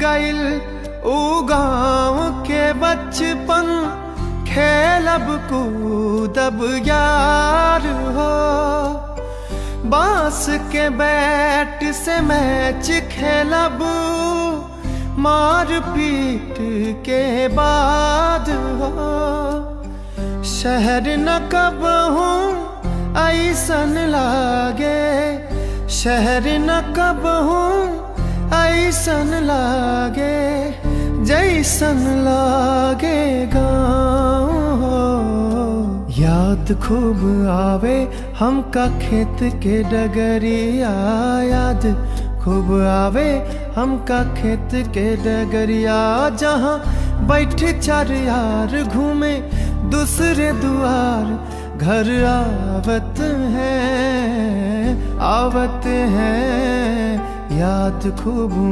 गइल ऊ गाँव के बचपन, खेलब कूदब यार हो। बांस के बैट से मैच खेलब, मार पीट के बाद हो। शहर न कब हूँ ऐसन लागे, शहर न कब हूँ ऐसन लागे, जैसन लागे गाँव हो। याद खूब आवे हमका खेत के डगरिया, याद खूब आवे हमका खेत के डगरिया। जहाँ बैठ चार यार घूमे दूसरे दुआर, घर आवत है आवत है, याद खूब।